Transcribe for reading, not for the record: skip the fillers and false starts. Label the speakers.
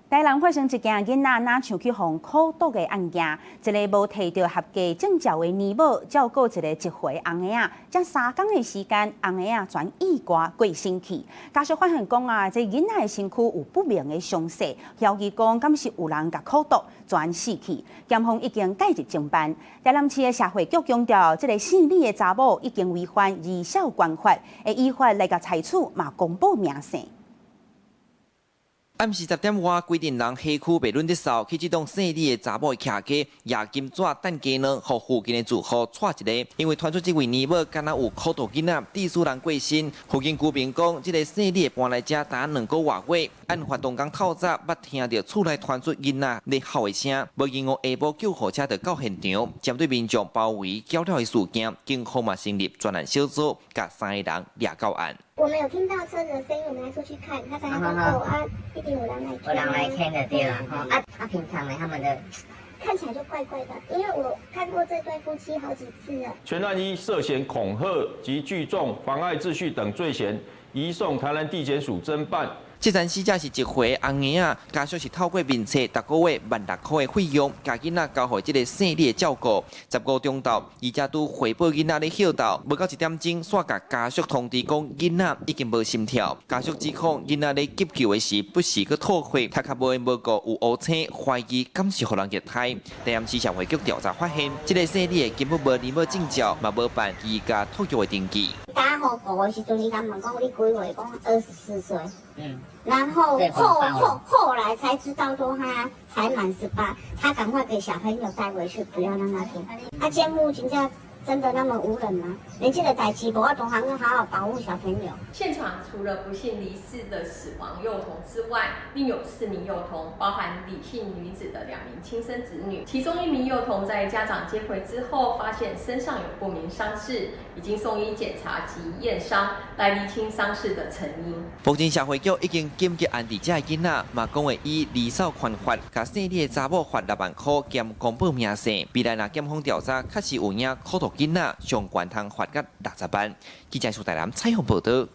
Speaker 1: 台南發生一件囡仔若像去予苦毒的案件，一个無提著合格證照的奶母照顧一個1歲尪仔，才3工的時間，尪仔全意外過身去。家屬發現講啊，這囡仔的身軀有不明的傷勢，懷疑講敢是有人共苦毒，全死去。檢方已經介入偵辦。台南市的社會局強調，這个姓李的查某已經違反兒少權法，會依法來共裁處，嘛公布名姓。
Speaker 2: 暗時10點外，規陣人彼區袂忍得掃，去這棟姓李的查某的徛家，攑金紙等雞卵，予附近的住戶帶一个。因為傳出這位奶母敢若有苦毒囡仔，致使人過身。附近居民講，這个姓李的搬來遮才兩個外月，案發當工透早，捌聽著厝內傳出囡仔咧哭的聲，無閒哦，下晡救護車就到現場，針對民眾包圍攪了的事件，警方嘛成立專案小組，共三个人掠到案。
Speaker 3: 我們有聽到車子的聲音，我們還出去看，他才講哦啊，一定有人來，
Speaker 4: 有人來牽的對啦，啊啊，平常呢，他們的
Speaker 3: 看起來就怪怪的，因為我看過這對夫妻好幾次了。
Speaker 5: 全案依涉嫌恐嚇及聚眾妨礙秩序等罪嫌，移送台南地檢署偵辦。
Speaker 2: 這陣死者是1歲尪仔，家屬是透過面冊，逐個月1.6萬塊的費用，共囡仔交予這个姓李的照顧。15中晝，伊才拄回報囡仔咧歇鬥，無夠一點鐘，煞共家屬通知講囡仔已經無心跳。家屬指控囡仔咧急救的時不時閣吐血，頭殼無緣無故有烏青，懷疑敢是予人虐待。台南市社會局調查發現，這个姓李的根本無奶母證照，嘛無辦居家托育的登記。
Speaker 3: 打予顧的時陣，伊共問講你幾歲？講24歲。然後後來才知道說他才滿18，他趕快給小朋友帶回去，不要讓他聽。啊，監護真正真的那麼無能嗎？連這個代誌無法度好好保護小朋友。
Speaker 6: 現場除了不幸離世的死亡幼童之外，另有四名幼童，包含李姓女子的兩名親生子女。其中一名幼童在家長接回之後，發現身上有不明傷勢，已經送醫檢查及驗傷，來釐清傷勢的成因。
Speaker 2: 目前社會局已經緊急安置這个囡仔，嘛講會依兒少權法，共姓李的查某罰6萬塊兼公布名姓。未來若檢方調查確實有影苦毒囡仔，上懸通罰甲60萬。記者蘇台南採訪報道。